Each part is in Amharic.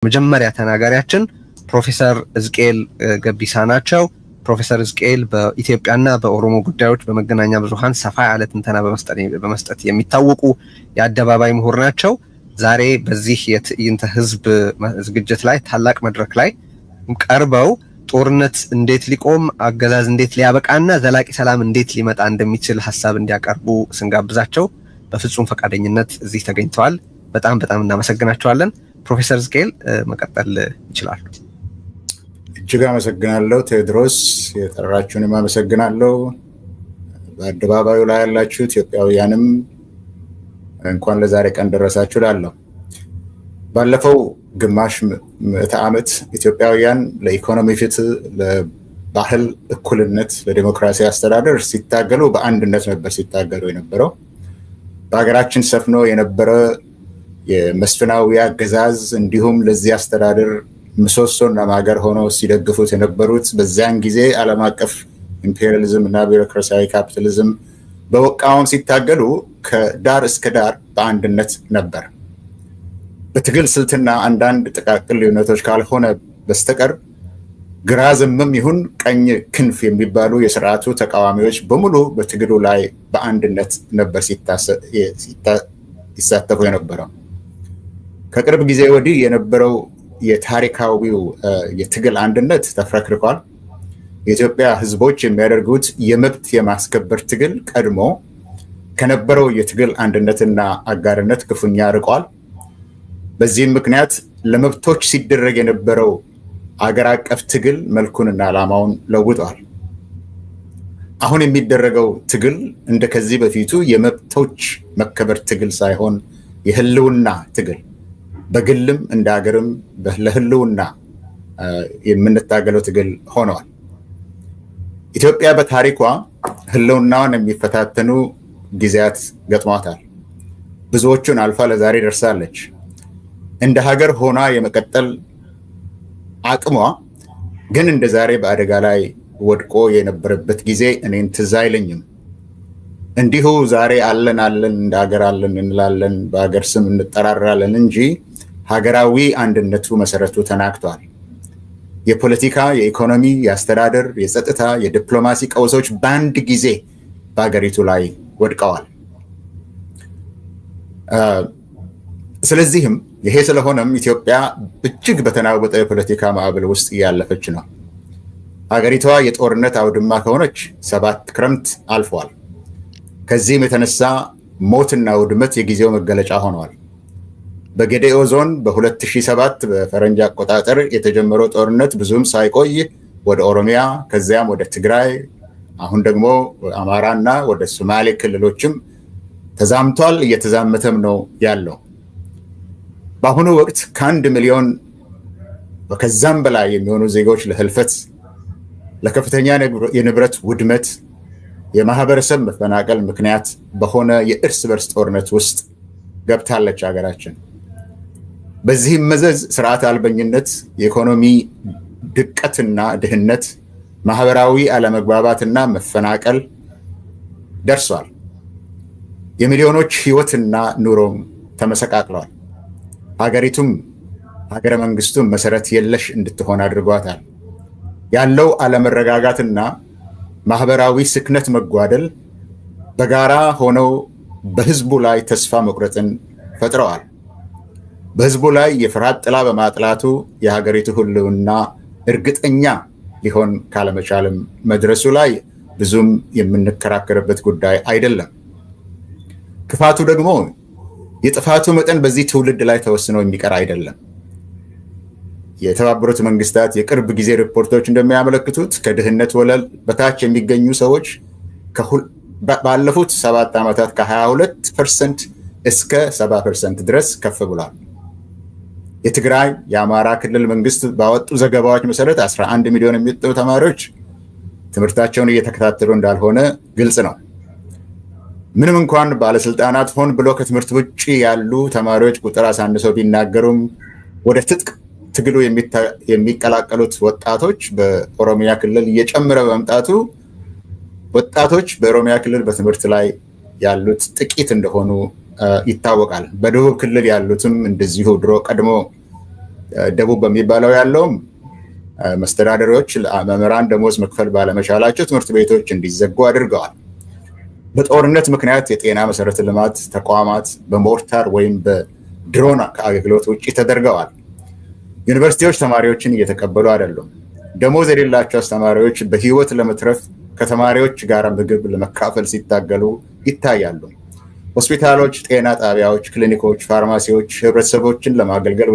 መጀመሪያ ተናጋሪያችን ፕሮፌሰር ሕዝቅኤል ገቢሳ ናቸው። ፕሮፌሰር ሕዝቅኤል በኢትዮጵያና በኦሮሞ ጉዳዮች በመገናኛ ብዙሃን ሰፋ ያለ ትንተና በመስጠት የሚታወቁ የአደባባይ ምሁር ናቸው። ዛሬ በዚህ የትዕይንተ ህዝብ ዝግጅት ላይ፣ ታላቅ መድረክ ላይ ቀርበው ጦርነት እንዴት ሊቆም፣ አገዛዝ እንዴት ሊያበቃና ዘላቂ ሰላም እንዴት ሊመጣ እንደሚችል ሀሳብ እንዲያቀርቡ ስንጋብዛቸው በፍጹም ፈቃደኝነት እዚህ ተገኝተዋል። በጣም በጣም እናመሰግናቸዋለን። ፕሮፌሰር ሕዝቅኤል መቀጠል ይችላሉ። እጅግ አመሰግናለሁ ቴዎድሮስ፣ የጠራችሁንም አመሰግናለሁ። በአደባባዩ ላይ ያላችሁ ኢትዮጵያውያንም እንኳን ለዛሬ ቀን ደረሳችሁ እላለሁ። ባለፈው ግማሽ ምዕተ ዓመት ኢትዮጵያውያን ለኢኮኖሚ ፍትህ፣ ለባህል እኩልነት፣ ለዲሞክራሲ አስተዳደር ሲታገሉ በአንድነት ነበር ሲታገሉ የነበረው። በሀገራችን ሰፍኖ የነበረ የመስፍናዊ አገዛዝ እንዲሁም ለዚህ አስተዳደር ምሰሶና ማገር ሆኖ ሲደግፉት የነበሩት በዚያን ጊዜ ዓለም አቀፍ ኢምፔሪያሊዝም እና ቢሮክራሲያዊ ካፒታሊዝም በመቃወም ሲታገሉ ከዳር እስከ ዳር በአንድነት ነበር። በትግል ስልትና አንዳንድ ጥቃቅን ልዩነቶች ካልሆነ በስተቀር ግራ ዘመም ይሁን ቀኝ ክንፍ የሚባሉ የስርዓቱ ተቃዋሚዎች በሙሉ በትግሉ ላይ በአንድነት ነበር ሲሳተፉ የነበረው። ከቅርብ ጊዜ ወዲህ የነበረው የታሪካዊው የትግል አንድነት ተፍረክርኳል። የኢትዮጵያ ሕዝቦች የሚያደርጉት የመብት የማስከበር ትግል ቀድሞ ከነበረው የትግል አንድነትና አጋርነት ክፉኛ ርቋል። በዚህም ምክንያት ለመብቶች ሲደረግ የነበረው አገር አቀፍ ትግል መልኩንና ዓላማውን ለውጧል። አሁን የሚደረገው ትግል እንደ ከዚህ በፊቱ የመብቶች መከበር ትግል ሳይሆን የህልውና ትግል፣ በግልም እንደ ሀገርም ለህልውና የምንታገለው ትግል ሆነዋል። ኢትዮጵያ በታሪኳ ህልውናዋን የሚፈታተኑ ጊዜያት ገጥሟታል። ብዙዎቹን አልፋ ለዛሬ ደርሳለች። እንደ ሀገር ሆና የመቀጠል አቅሟ ግን እንደ ዛሬ በአደጋ ላይ ወድቆ የነበረበት ጊዜ እኔን ትዝ አይለኝም። እንዲሁ ዛሬ አለን አለን፣ እንደ ሀገር አለን እንላለን፣ በሀገር ስም እንጠራራለን እንጂ ሀገራዊ አንድነቱ መሰረቱ ተናግቷል። የፖለቲካ፣ የኢኮኖሚ፣ የአስተዳደር፣ የጸጥታ፣ የዲፕሎማሲ ቀውሶች በአንድ ጊዜ በሀገሪቱ ላይ ወድቀዋል። ስለዚህም ይሄ ስለሆነም ኢትዮጵያ እጅግ በተናወጠ የፖለቲካ ማዕበል ውስጥ እያለፈች ነው። ሀገሪቷ የጦርነት አውድማ ከሆነች 7 ክረምት አልፏል። ከዚህም የተነሳ ሞትና ውድመት የጊዜው መገለጫ ሆነዋል። በጌዴኦ ዞን በ2007 በፈረንጅ አቆጣጠር የተጀመረው ጦርነት ብዙም ሳይቆይ ወደ ኦሮሚያ፣ ከዚያም ወደ ትግራይ፣ አሁን ደግሞ አማራና ወደ ሶማሌ ክልሎችም ተዛምቷል። እየተዛመተም ነው ያለው። በአሁኑ ወቅት ከ1 ሚሊዮን ከዛም በላይ የሚሆኑ ዜጎች ለህልፈት፣ ለከፍተኛ የንብረት ውድመት፣ የማህበረሰብ መፈናቀል ምክንያት በሆነ የእርስ በርስ ጦርነት ውስጥ ገብታለች ሀገራችን። በዚህም መዘዝ ስርዓት አልበኝነት፣ የኢኮኖሚ ድቀትና ድህነት፣ ማህበራዊ አለመግባባትና መፈናቀል ደርሷል። የሚሊዮኖች ህይወትና ኑሮም ተመሰቃቅለዋል። ሀገሪቱም ሀገረ መንግስቱም መሰረት የለሽ እንድትሆን አድርጓታል። ያለው አለመረጋጋትና ማህበራዊ ስክነት መጓደል በጋራ ሆነው በህዝቡ ላይ ተስፋ መቁረጥን ፈጥረዋል። በህዝቡ ላይ የፍርሃት ጥላ በማጥላቱ የሀገሪቱ ህልውና እርግጠኛ ሊሆን ካለመቻልም መድረሱ ላይ ብዙም የምንከራከርበት ጉዳይ አይደለም። ክፋቱ ደግሞ የጥፋቱ መጠን በዚህ ትውልድ ላይ ተወስኖ የሚቀር አይደለም። የተባበሩት መንግስታት የቅርብ ጊዜ ሪፖርቶች እንደሚያመለክቱት ከድህነት ወለል በታች የሚገኙ ሰዎች ባለፉት 7 ዓመታት ከ22% እስከ 70% ድረስ ከፍ ብሏል። የትግራይ፣ የአማራ ክልል መንግስት ባወጡ ዘገባዎች መሰረት 11 ሚሊዮን የሚጠጉ ተማሪዎች ትምህርታቸውን እየተከታተሉ እንዳልሆነ ግልጽ ነው። ምንም እንኳን ባለስልጣናት ሆን ብሎ ከትምህርት ውጭ ያሉ ተማሪዎች ቁጥር አሳንሰው ቢናገሩም ወደ ትጥቅ ትግሉ የሚቀላቀሉት ወጣቶች በኦሮሚያ ክልል እየጨመረ በመምጣቱ ወጣቶች በኦሮሚያ ክልል በትምህርት ላይ ያሉት ጥቂት እንደሆኑ ይታወቃል። በደቡብ ክልል ያሉትም እንደዚሁ ድሮ ቀድሞ ደቡብ በሚባለው ያለውም መስተዳደሮች መምህራን ደሞዝ መክፈል ባለመቻላቸው ትምህርት ቤቶች እንዲዘጉ አድርገዋል። በጦርነት ምክንያት የጤና መሰረተ ልማት ተቋማት በሞርታር ወይም በድሮን ከአገልግሎት ውጭ ተደርገዋል። ዩኒቨርሲቲዎች ተማሪዎችን እየተቀበሉ አይደሉም። ደሞዝ የሌላቸው አስተማሪዎች በህይወት ለመትረፍ ከተማሪዎች ጋር ምግብ ለመካፈል ሲታገሉ ይታያሉ። ሆስፒታሎች፣ ጤና ጣቢያዎች፣ ክሊኒኮች፣ ፋርማሲዎች ህብረተሰቦችን ለማገልገል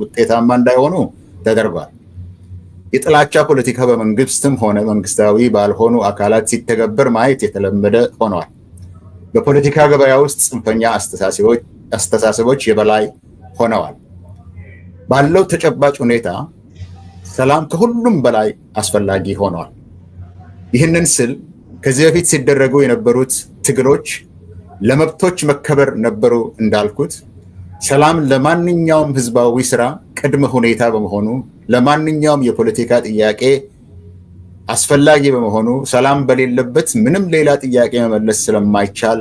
ውጤታማ እንዳይሆኑ ተደርጓል። የጥላቻ ፖለቲካ በመንግስትም ሆነ መንግስታዊ ባልሆኑ አካላት ሲተገበር ማየት የተለመደ ሆኗል። በፖለቲካ ገበያ ውስጥ ጽንፈኛ አስተሳሰቦች የበላይ ሆነዋል። ባለው ተጨባጭ ሁኔታ ሰላም ከሁሉም በላይ አስፈላጊ ሆኗል። ይህንን ስል ከዚህ በፊት ሲደረጉ የነበሩት ትግሎች ለመብቶች መከበር ነበሩ እንዳልኩት፣ ሰላም ለማንኛውም ህዝባዊ ስራ ቅድመ ሁኔታ በመሆኑ፣ ለማንኛውም የፖለቲካ ጥያቄ አስፈላጊ በመሆኑ፣ ሰላም በሌለበት ምንም ሌላ ጥያቄ መመለስ ስለማይቻል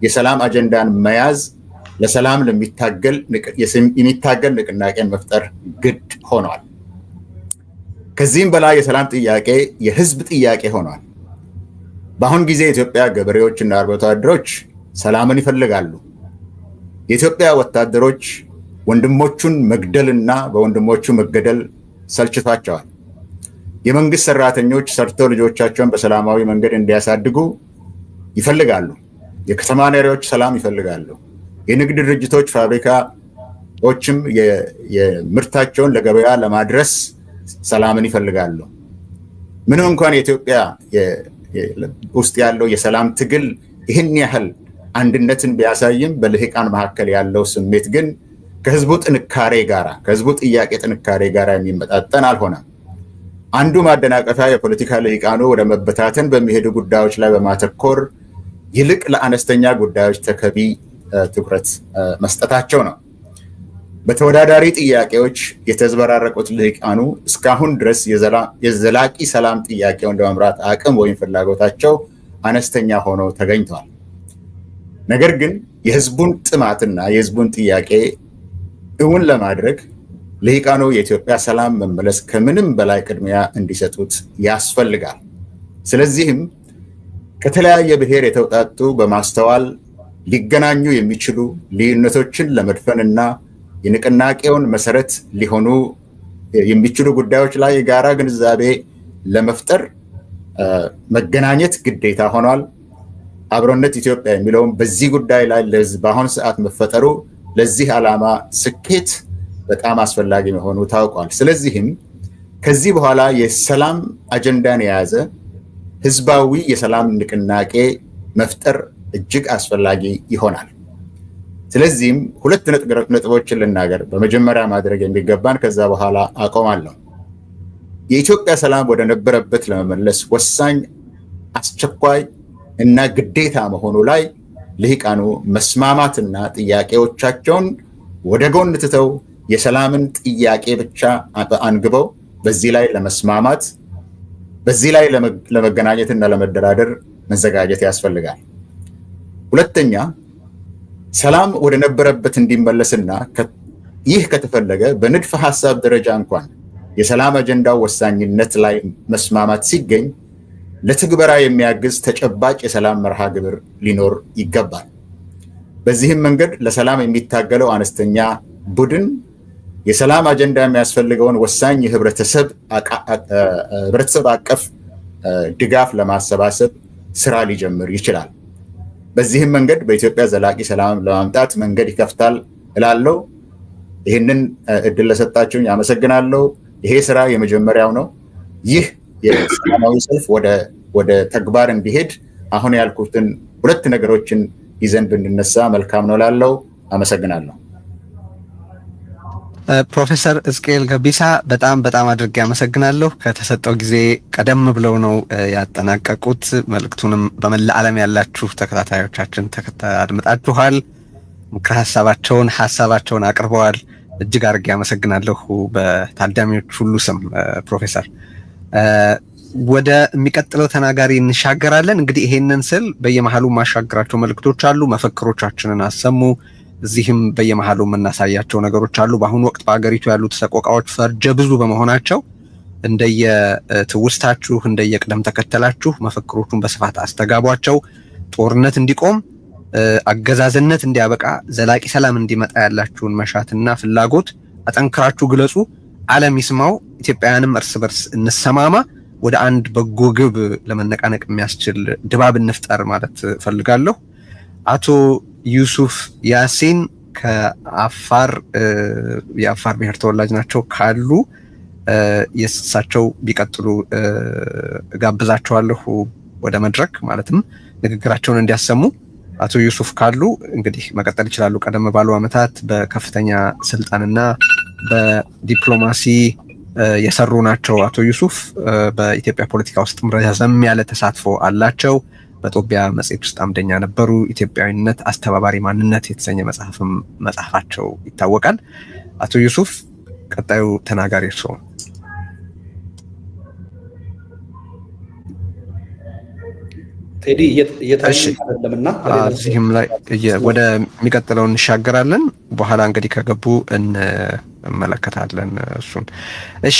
የሰላም አጀንዳን መያዝ ለሰላም የሚታገል ንቅናቄን መፍጠር ግድ ሆኗል። ከዚህም በላይ የሰላም ጥያቄ የህዝብ ጥያቄ ሆኗል። በአሁን ጊዜ የኢትዮጵያ ገበሬዎች እና አርብቶ አደሮች ሰላምን ይፈልጋሉ። የኢትዮጵያ ወታደሮች ወንድሞቹን መግደልና በወንድሞቹ መገደል ሰልችቷቸዋል። የመንግስት ሰራተኞች ሰርተው ልጆቻቸውን በሰላማዊ መንገድ እንዲያሳድጉ ይፈልጋሉ። የከተማ ነዋሪዎች ሰላም ይፈልጋሉ። የንግድ ድርጅቶች፣ ፋብሪካዎችም የምርታቸውን ለገበያ ለማድረስ ሰላምን ይፈልጋሉ። ምንም እንኳን የኢትዮጵያ ውስጥ ያለው የሰላም ትግል ይህን ያህል አንድነትን ቢያሳይም፣ በልሂቃን መካከል ያለው ስሜት ግን ከህዝቡ ጥንካሬ ጋራ፣ ከህዝቡ ጥያቄ ጥንካሬ ጋራ የሚመጣጠን አልሆነም። አንዱ ማደናቀፊያ የፖለቲካ ልሂቃኑ ወደ መበታተን በሚሄዱ ጉዳዮች ላይ በማተኮር ይልቅ ለአነስተኛ ጉዳዮች ተገቢ ትኩረት መስጠታቸው ነው። በተወዳዳሪ ጥያቄዎች የተዘበራረቁት ልሂቃኑ እስካሁን ድረስ የዘላቂ ሰላም ጥያቄውን ለመምራት አቅም ወይም ፍላጎታቸው አነስተኛ ሆኖ ተገኝተዋል። ነገር ግን የህዝቡን ጥማትና የህዝቡን ጥያቄ እውን ለማድረግ ልሂቃኑ የኢትዮጵያ ሰላም መመለስ ከምንም በላይ ቅድሚያ እንዲሰጡት ያስፈልጋል። ስለዚህም ከተለያየ ብሔር የተውጣጡ፣ በማስተዋል ሊገናኙ የሚችሉ፣ ልዩነቶችን ለመድፈንና የንቅናቄውን መሰረት ሊሆኑ የሚችሉ ጉዳዮች ላይ የጋራ ግንዛቤ ለመፍጠር መገናኘት ግዴታ ሆኗል። አብሮነት ኢትዮጵያ የሚለውም በዚህ ጉዳይ ላይ በአሁኑ ሰዓት መፈጠሩ ለዚህ ዓላማ ስኬት በጣም አስፈላጊ መሆኑ ታውቋል። ስለዚህም ከዚህ በኋላ የሰላም አጀንዳን የያዘ ህዝባዊ የሰላም ንቅናቄ መፍጠር እጅግ አስፈላጊ ይሆናል። ስለዚህም ሁለት ነጥቦችን ልናገር። በመጀመሪያ ማድረግ የሚገባን፣ ከዛ በኋላ አቆማለሁ። የኢትዮጵያ ሰላም ወደ ነበረበት ለመመለስ ወሳኝ፣ አስቸኳይ እና ግዴታ መሆኑ ላይ ልሂቃኑ መስማማትና ጥያቄዎቻቸውን ወደ ጎን ትተው የሰላምን ጥያቄ ብቻ አንግበው በዚህ ላይ ለመስማማት፣ በዚህ ላይ ለመገናኘትና ለመደራደር መዘጋጀት ያስፈልጋል። ሁለተኛ፣ ሰላም ወደ ነበረበት እንዲመለስና ይህ ከተፈለገ በንድፈ ሀሳብ ደረጃ እንኳን የሰላም አጀንዳው ወሳኝነት ላይ መስማማት ሲገኝ ለትግበራ የሚያግዝ ተጨባጭ የሰላም መርሃ ግብር ሊኖር ይገባል። በዚህም መንገድ ለሰላም የሚታገለው አነስተኛ ቡድን የሰላም አጀንዳ የሚያስፈልገውን ወሳኝ የህብረተሰብ አቀፍ ድጋፍ ለማሰባሰብ ስራ ሊጀምር ይችላል። በዚህም መንገድ በኢትዮጵያ ዘላቂ ሰላም ለማምጣት መንገድ ይከፍታል እላለሁ። ይህንን እድል ለሰጣችሁኝ አመሰግናለሁ። ይሄ ስራ የመጀመሪያው ነው። ይህ የሰላማዊ ሰልፍ ወደ ተግባር እንዲሄድ አሁን ያልኩትን ሁለት ነገሮችን ይዘን ብንነሳ መልካም ነው እላለሁ። አመሰግናለሁ። ፕሮፌሰር ሕዝቅኤል ገቢሳ፣ በጣም በጣም አድርጌ አመሰግናለሁ። ከተሰጠው ጊዜ ቀደም ብለው ነው ያጠናቀቁት። መልእክቱንም በመላ ዓለም ያላችሁ ተከታታዮቻችን አድምጣችኋል። ምክረ ሀሳባቸውን አቅርበዋል። እጅግ አድርጌ አመሰግናለሁ በታዳሚዎች ሁሉ ስም ፕሮፌሰር። ወደ የሚቀጥለው ተናጋሪ እንሻገራለን። እንግዲህ ይሄንን ስል በየመሀሉ ማሻገራቸው መልእክቶች አሉ። መፈክሮቻችንን አሰሙ። እዚህም በየመሃሉ የምናሳያቸው ነገሮች አሉ። በአሁኑ ወቅት በሀገሪቱ ያሉት ሰቆቃዎች ፈርጀ ብዙ በመሆናቸው እንደየ ትውስታችሁ እንደየቅደም ተከተላችሁ መፈክሮቹን በስፋት አስተጋቧቸው። ጦርነት እንዲቆም፣ አገዛዝነት እንዲያበቃ፣ ዘላቂ ሰላም እንዲመጣ ያላችሁን መሻትና ፍላጎት አጠንክራችሁ ግለጹ። ዓለም ይስማው። ኢትዮጵያውያንም እርስ በርስ እንሰማማ። ወደ አንድ በጎ ግብ ለመነቃነቅ የሚያስችል ድባብ እንፍጠር ማለት ፈልጋለሁ። አቶ ዩሱፍ ያሲን ከአፋር፣ የአፋር ብሔር ተወላጅ ናቸው፣ ካሉ የእሳቸው ቢቀጥሉ ጋብዛቸዋለሁ ወደ መድረክ፣ ማለትም ንግግራቸውን እንዲያሰሙ። አቶ ዩሱፍ ካሉ እንግዲህ መቀጠል ይችላሉ። ቀደም ባሉ ዓመታት በከፍተኛ ስልጣንና በዲፕሎማሲ የሰሩ ናቸው። አቶ ዩሱፍ በኢትዮጵያ ፖለቲካ ውስጥም ረዘም ያለ ተሳትፎ አላቸው። በጦቢያ መጽሔት ውስጥ አምደኛ ነበሩ። ኢትዮጵያዊነት አስተባባሪ ማንነት የተሰኘ መጽሐፍም መጽሐፋቸው ይታወቃል። አቶ ዩሱፍ፣ ቀጣዩ ተናጋሪ እርስዎ። ቴዲ፣ እየታየ አይደለምና እዚህም ላይ ወደሚቀጥለው እንሻገራለን። በኋላ እንግዲህ ከገቡ እንመለከታለን እሱን። እሺ።